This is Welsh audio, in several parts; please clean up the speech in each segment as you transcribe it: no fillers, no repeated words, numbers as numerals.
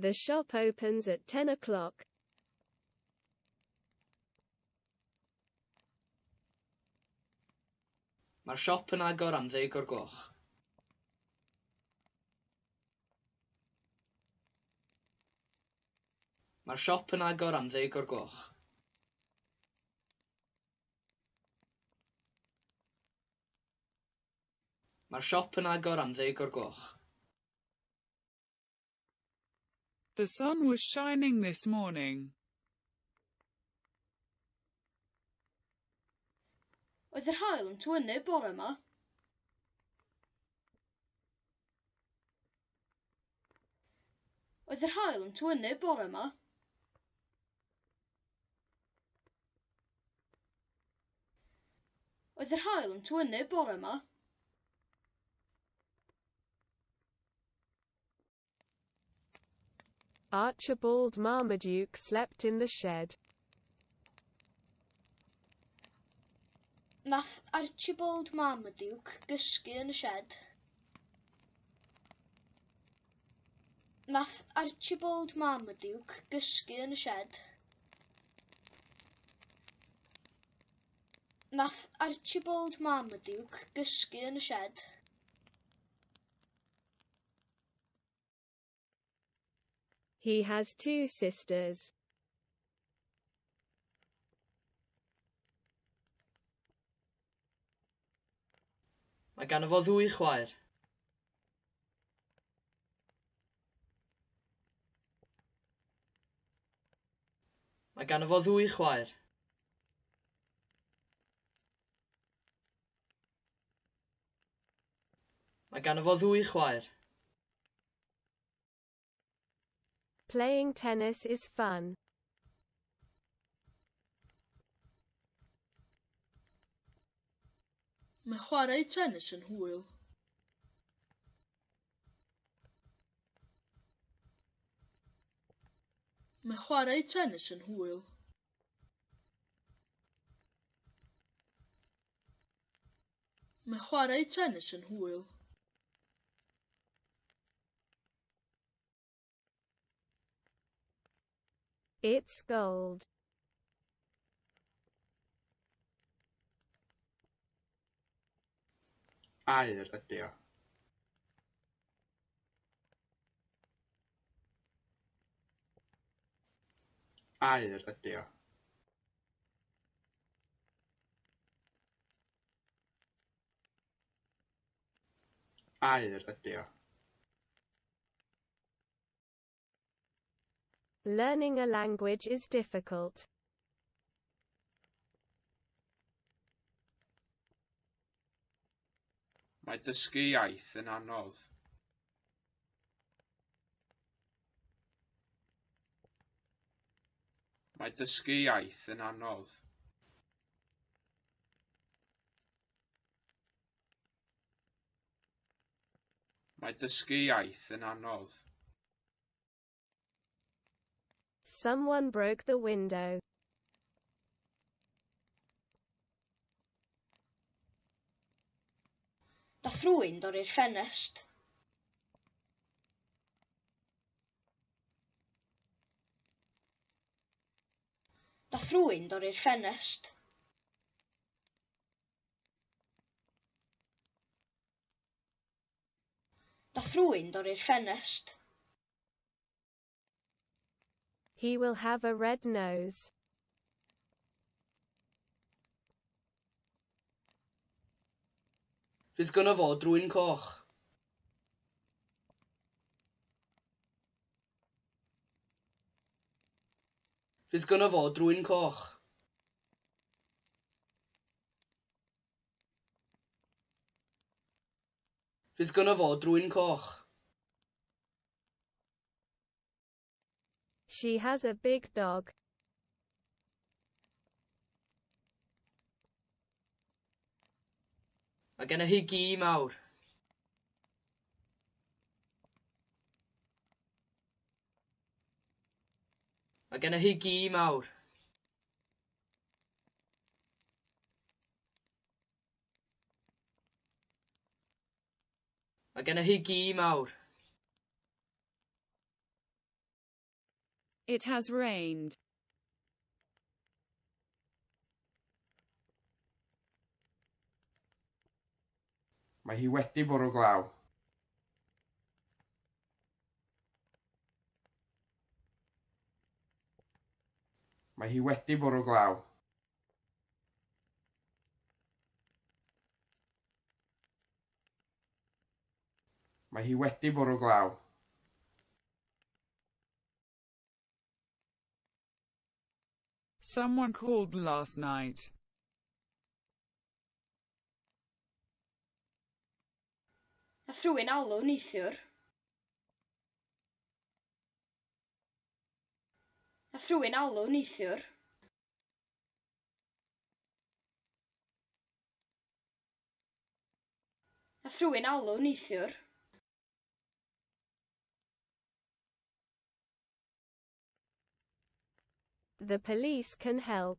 The shop opens at 10 o'clock. Mae'r siop yn agor am 10 o'r gloch. Mae'r siop yn agor am 10 o'r gloch. Mae'r siop yn agor am 10 o'r gloch. The sun was shining this morning. Oedd yr haul yn tywynnu bore 'ma? Oedd yr haul yn tywynnu bore 'ma? Oedd yr haul yn tywynnu bore 'ma? Archibald Marmaduke slept in the shed. Nath Archibald Marmaduke gysgu yn y sied. Nath Archibald Marmaduke gysgu yn y sied. Nath Archibald Marmaduke gysgu yn y sied. He has two sisters. Mae ganddo fo ddwy chwaer. Mae ganddo fo ddwy chwaer. Mae ganddo fo ddwy chwaer. Playing tennis is fun. Mae chwarae tennis yn hwyl. Mae chwarae tennis yn hwyl. Mae chwarae tennis yn hwyl. It's gold. Aur ydy o. Aur ydy o. Aur ydy o. Learning a language is difficult. Mae dysgu iaith yn anodd. Mae dysgu iaith yn anodd. Mae dysgu iaith yn anodd. Someone broke the window. Nath rhywun dorri'r ffenest. Nath rhywun dorri'r ffenest. Nath rhywun dorri'r ffenest. He will have a red nose. Fydd gynno fo drwyn coch. Fydd gynno fo drwyn coch. Fydd gynno fo drwyn coch. She has a big dog. Mae genna hi gi mawr. Mae genna hi gi mawr. Mae genna hi gi mawr. It has rained. Mae hi wedi bwrw glaw. Mae hi wedi bwrw glaw. Mae hi wedi bwrw glaw. Someone called last night. Nath rhywun alw neithiwr. Nath rhywun alw neithiwr. Nath rhywun alw neithiwr. The police can help.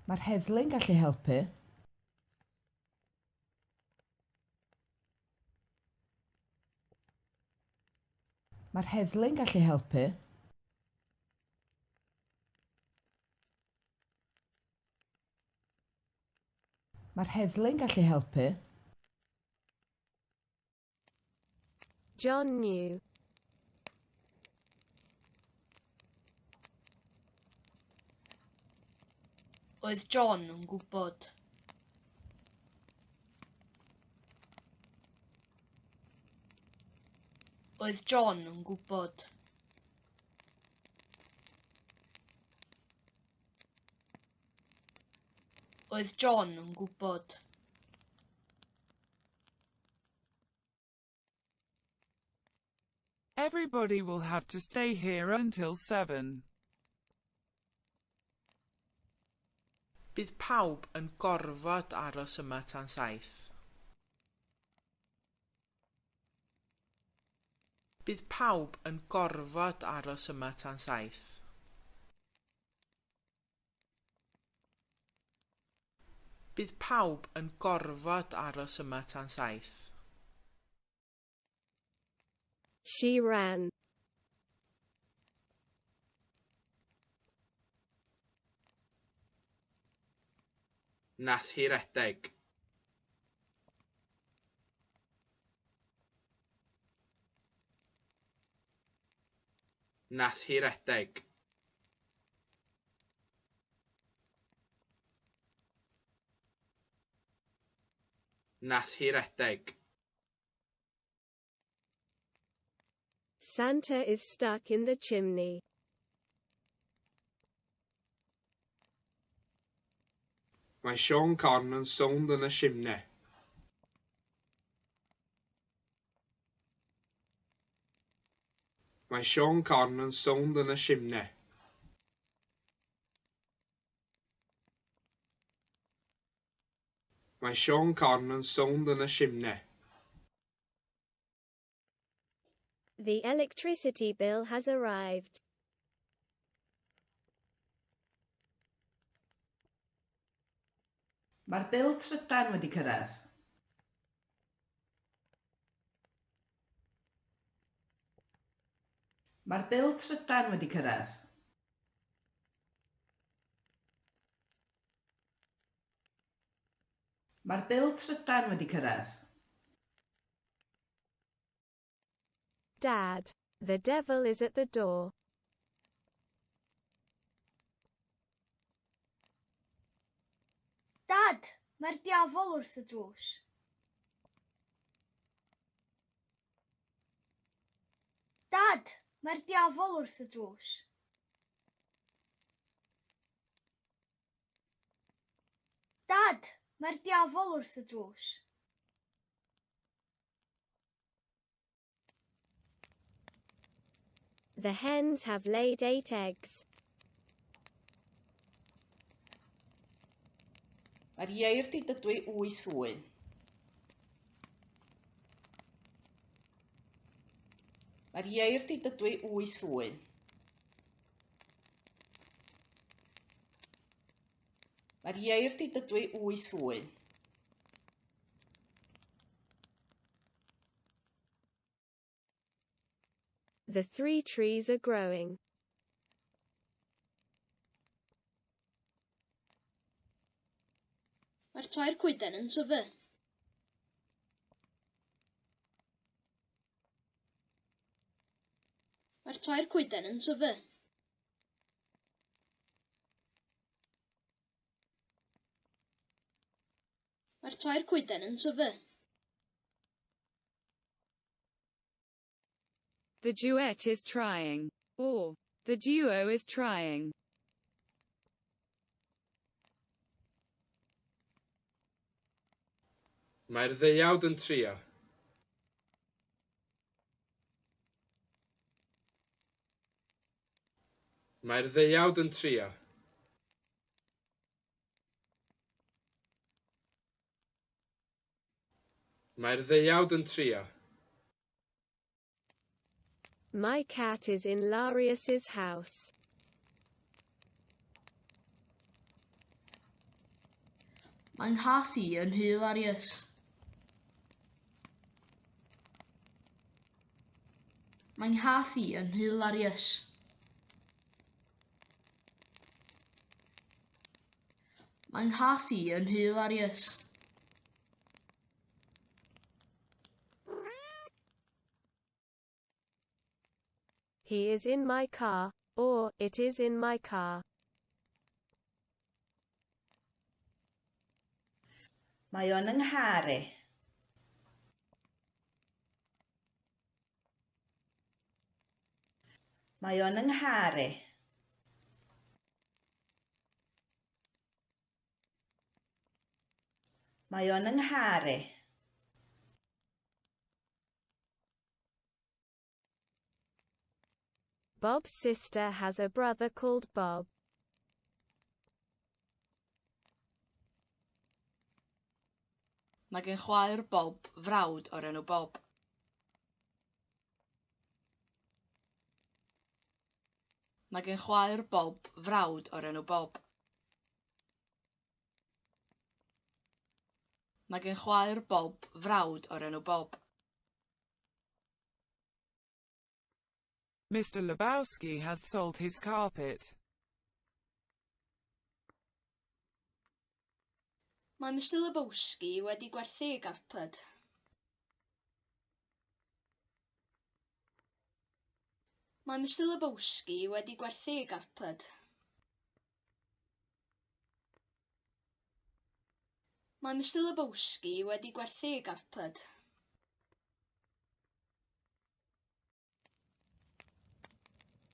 Mae'r heddlu'n gallu helpu. Mae'r heddlu'n gallu helpu. Mae'r heddlu'n gallu helpu. John knew. Oedd John yn gwybod. Oedd John yn gwybod. Oedd John yn gwybod. Everybody will have to stay here until 7. Bydd pawb yn gorfod aros yma tan 7. Bydd pawb yn gorfod aros yma tan 7. Bydd pawb yn gorfod aros yma tan 7. She ran. Nath hi redeg. Nath hi redeg. Nath hi redeg. Santa is stuck in the chimney. Mae Siôn Corn yn sownd yn y simne. Mae Siôn Corn yn sownd yn y simne. Mae Siôn Corn yn sownd yn y simne. The electricity bill has arrived. Mae'r bil trydan wedi cyrraedd. Mae'r bil trydan wedi cyrraedd. Mae'r bil trydan wedi cyrraedd. Dad, the devil is at the door. Dad, mae'r diafol wrth y drws. Dad, mae'r diafol wrth y drws. Dad, mae'r diafol wrth y drws. The hens have laid 8 eggs. Mae'r ieir 'di dydwy 8 wy. Mae'r ieir 'di dydwy 8 wy. Mae'r ieir 'di dydwy 8 wy. The 3 trees are growing. Mae'r tair coeden yn tyfu. Mae'r tair coeden yn tyfu. Mae'r tair coeden yn tyfu. The duet is trying. Or, the duo is trying. Mae'r ddeuawd yn trio. Mae'r ddeuawd yn trio. Mae'r ddeuawd yn trio. My cat is in Larius's house. Mae 'nghath i yn nhŷ Larius. Mae 'nghath i yn nhŷ Larius. Mae 'nghath i yn nhŷ Larius. He is in my car, or, it is in my car. Mae o yn 'y nghar i. Mae o yn 'y nghar i. Mae o yn 'y nghar i. Bob's sister has a brother called Bob. Mae gen chwaer Bob frawd o'r enw Bob. Mae gen chwaer Bob frawd o'r enw Bob. Mae gen chwaer Bob frawd o'r enw Bob. Mr. Lebowski has sold his carpet. Mae Mr. Lebowski wedi gwerthu ei garped. Mae Mr. Lebowski wedi gwerthu ei garped. Mae Mr. Lebowski wedi gwerthu ei garped.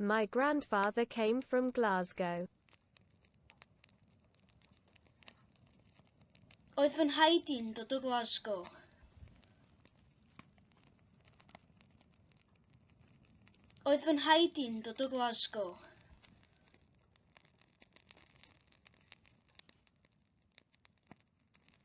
My grandfather came from Glasgow. Oedd fy nhaid i'n dod o Glasgow. Oedd fy nhaid i'n dod o Glasgow.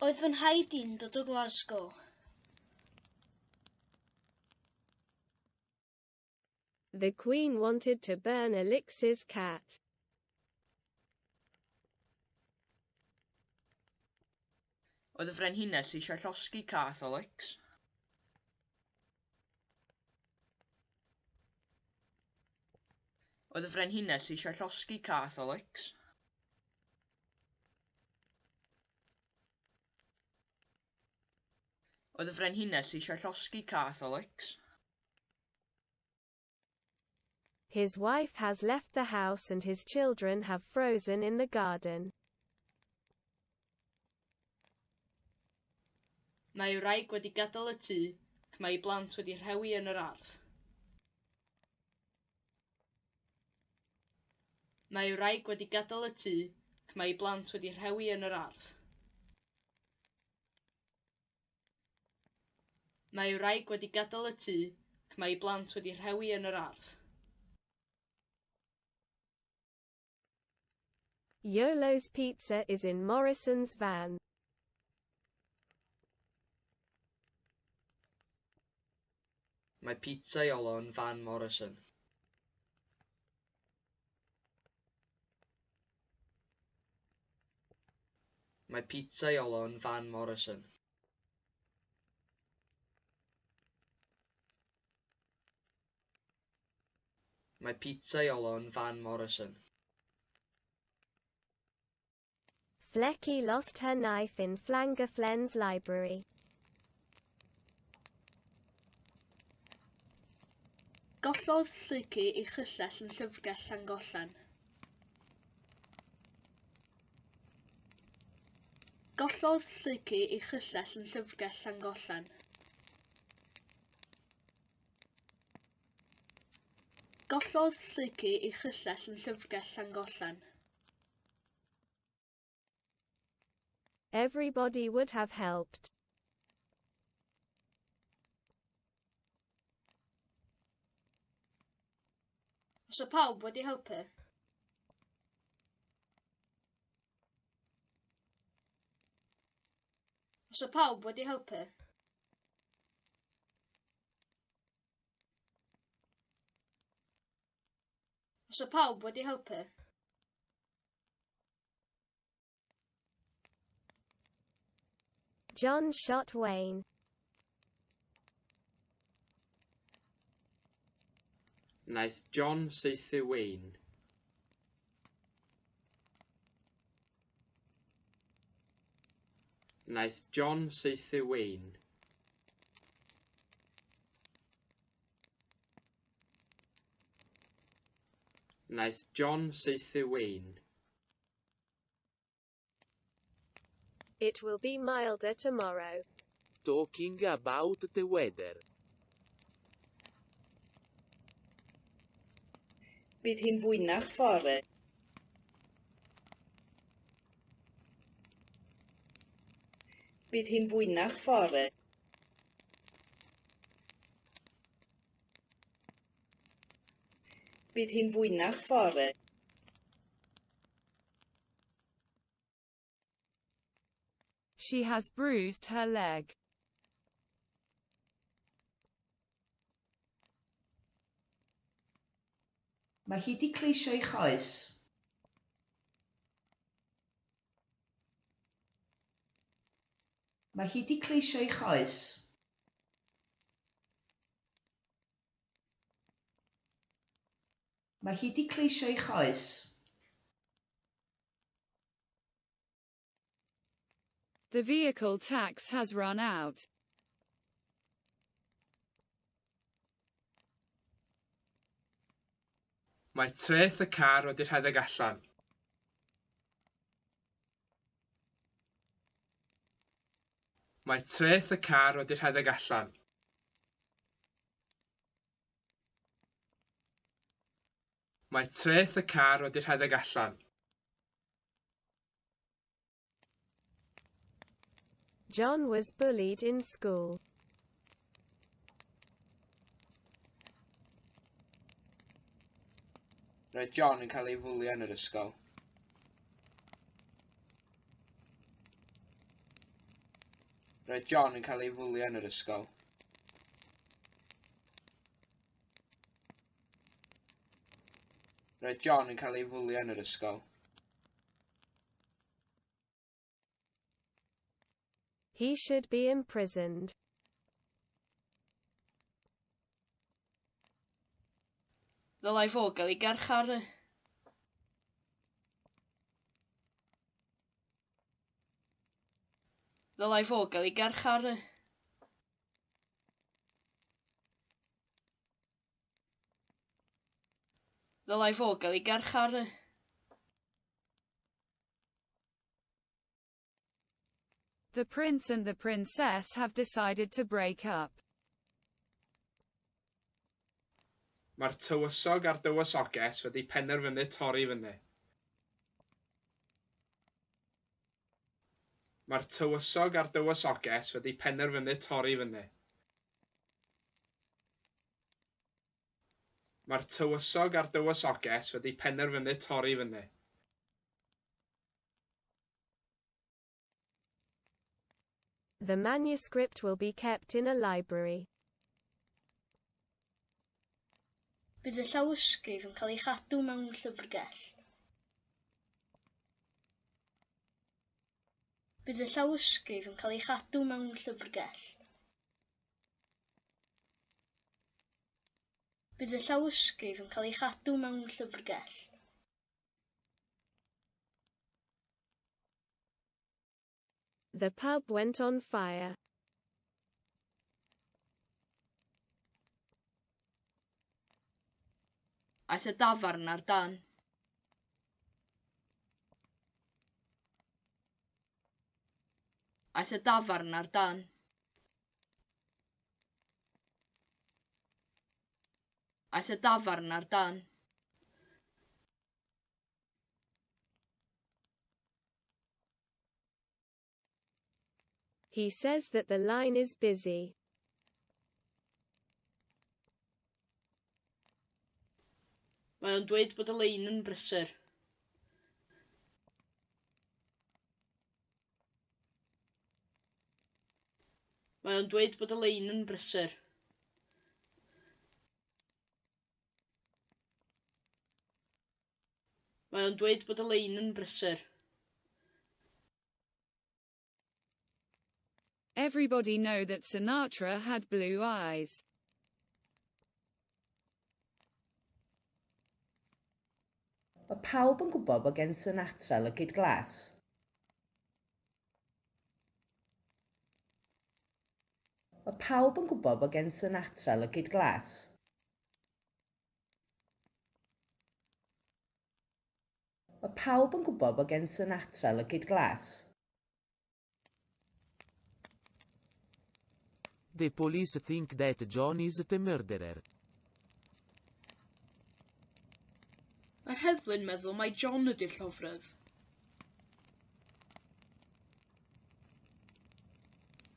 Oedd fy nhaid i'n dod o Glasgow. The Queen wanted to burn Alix's cat. Oedd y frenhines eisiau llosgi cath Alex. Oedd y frenhines eisiau llosgi cath Alex. Oedd y frenhines eisiau llosgi cath Alex. His wife has left the house and his children have frozen in the garden. Mae ei wraig wedi gadael y tŷ ac mae ei blant wedi rhewi yn yr ardd. Mae ei wraig wedi gadael y tŷ ac mae ei blant wedi rhewi yn yr ardd. Mae ei wraig wedi gadael y tŷ ac mae ei blant wedi rhewi yn yr ardd. Iolo's pizza is in Morrison's van. Mae pizza Iolo yn fan Morrison. Mae pizza Iolo yn fan Morrison. Mae pizzaiolo yn Van Morrison. Flecky lost her knife in Llangollen's library. Gollodd Lleucu ei chyllell yn llyfrgell Llangollen. Gollodd Lleucu ei chyllell yn llyfrgell Llangollen. Gollodd Lleucu ei chyllell yn llyfrgell Llangollen. Everybody would have helped. Fysa pawb wedi helpu. Fysa pawb wedi helpu. Fysa pawb wedi helpu. John shot Wayne. Wnaeth John saethu Wayne. Wnaeth John saethu Wayne. Wnaeth John saethu Wayne. It will be milder tomorrow. Talking about the weather. Bydd hi'n fwynach fory. Bydd hi'n fwynach fory. Bydd hi'n fwynach fory. She has bruised her leg. Mae hi 'di cleisio'i choes. Mae hi 'di cleisio'i choes. Mae hi 'di cleisio'i choes. The vehicle tax has run out. Mae treth y car wedi rhedeg allan. Mae treth y car wedi rhedeg allan. Mae treth y car wedi rhedeg allan. John was bullied in school. Roedd John yn cael ei fwlio yn yr ysgol. Roedd John yn cael ei fwlio yn yr ysgol. Roedd John yn cael ei fwlio yn yr ysgol. He should be imprisoned. Ddylai fo gael ei garcharu. Ddylai fo gael ei garcharu. Ddylai fo gael ei garcharu. The prince and the princess have decided to break up. Mae'r tywysog a'r dywysoges wedi penderfynu torri fyny. Mae'r tywysog a'r dywysoges wedi penderfynu torri fyny. Mae'r tywysog a'r dywysoges wedi penderfynu torri fyny. The manuscript will be kept in a library. Bydd y llawysgrif yn cael ei chadw mewn llyfrgell. Bydd y llawysgrif yn cael ei chadw mewn llyfrgell. Bydd y llawysgrif yn cael ei chadw mewn llyfrgell. The pub went on fire. Aeth y dafarn ar dân. Aeth y dafarn ar dân. Aeth y dafarn ar dân. He says that the line is busy. Mae o'n dweud bod y lein yn brysur. Mae o'n dweud bod y lein yn brysur. Mae o'n dweud bod y lein yn brysur. Everybody know that Sinatra had blue eyes. Mae pawb yn gwybod bod gen Sinatra lygaid glas. Mae pawb yn gwybod bod gen Sinatra lygaid glas. Mae pawb yn gwybod bod gen Sinatra lygaid glas. The police think that John is the murderer. Mae'r heddlu'n meddwl mai John ydy'r llofrudd.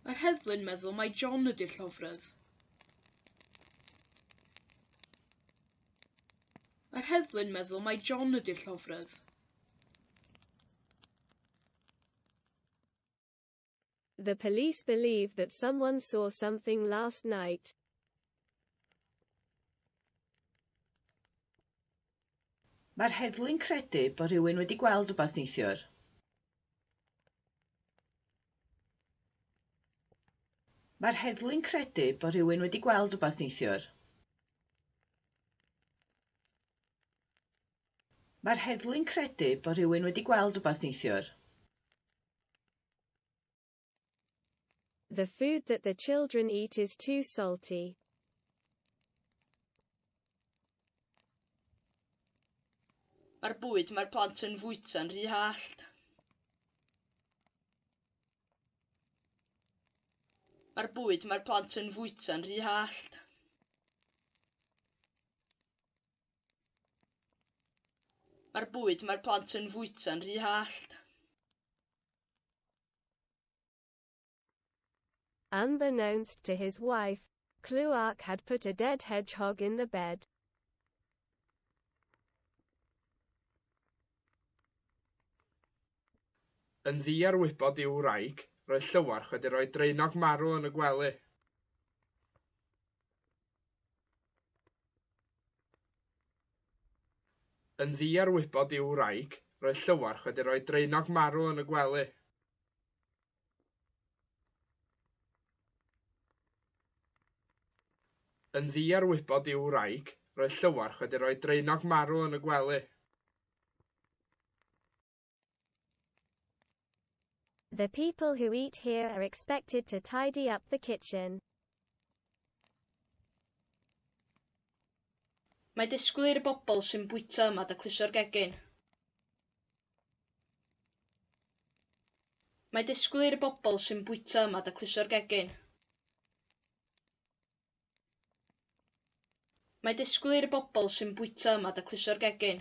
Mae'r heddlu'n meddwl mai John ydy'r llofrudd. Mae'r heddlu'n meddwl mai John ydy'r llofrudd. The police believe that someone saw something last night. Mae'r heddlu'n credu bod rhywun wedi gweld rhywbeth neithiwr. Mae'r heddlu'n credu bod rhywun wedi gweld rhywbeth neithiwr. Mae'r heddlu'n credu bod rhywun wedi gweld rhywbeth neithiwr. The food that the children eat is too salty. Mae'r bwyd mae'r plant yn fwyta'n rhy hallt. Mae'r bwyd mae'r plant yn fwyta'n rhy hallt. Mae'r bwyd mae'r plant yn fwyta'n rhy hallt. Unbeknownst to his wife, Llywarch had put a dead hedgehog in the bed. Yn ddiarwybod i'w wraig, roedd Llywarch wedi rhoi draenog marw yn y gwely. Yn ddiarwybod i'w wraig, roedd Llywarch wedi rhoi draenog marw yn y gwely. Yn ddiarwybod i'w wraig, roedd Llywarch wedi rhoi draenog marw yn y gwely. The people who eat here are expected to tidy up the kitchen. Mae disgwyl i'r bobl sy'n bwyta yma dacluso'r gegin. Mae disgwyl i'r bobl sy'n bwyta yma dacluso'r gegin. Mae disgwyl i'r bobl sy'n bwyta yma dacluso'r gegin.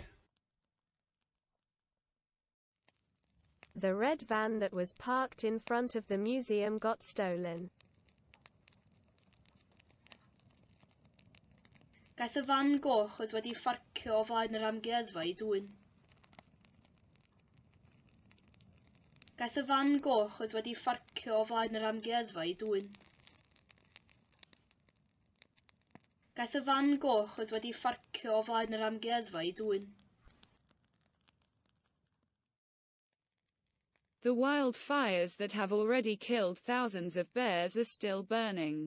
The red van that was parked in front of the museum got stolen. Gaeth y fan goch oedd wedi pharcio o flaen yr amgueddfa ei dwyn. Gaeth y fan goch oedd wedi pharcio o flaen yr amgueddfa ei dwyn. Gaeth y fan goch oedd wedi pharcio o flaen yr amgueddfa ei dwyn. The wildfires that have already killed thousands of bears are still burning.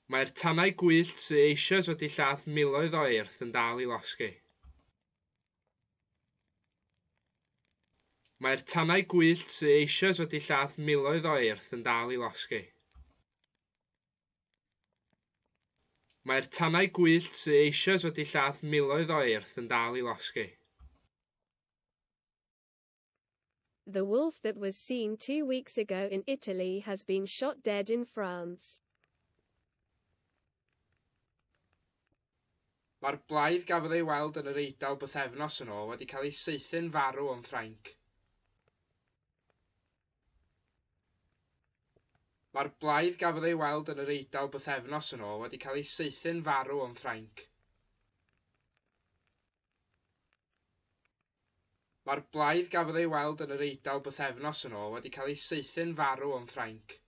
Mae'r tanau gwyllt sydd eisoes wedi lladd miloedd o eirth yn dal i losgi. Mae'r tanau gwyllt sydd eisoes wedi lladd miloedd o eirth yn dal i losgi. Mae'r tanau gwyllt sydd eisoes wedi lladd miloedd o eirth yn dal i losgi. The wolf that was seen 2 weeks ago in Italy has been shot dead in France. Mae'r blaidd gafodd ei weld yn yr Eidal bythefnos yn ôl wedi cael ei saethu'n farw yn Ffrainc. Mae'r blaidd gafodd ei weld yn yr Eidal bythefnos yn ôl wedi cael ei saethu'n farw yn Ffrainc. Mae'r blaidd gafodd ei weld yn yr Eidal bythefnos yn ôl wedi cael ei saethu'n farw yn Ffrainc.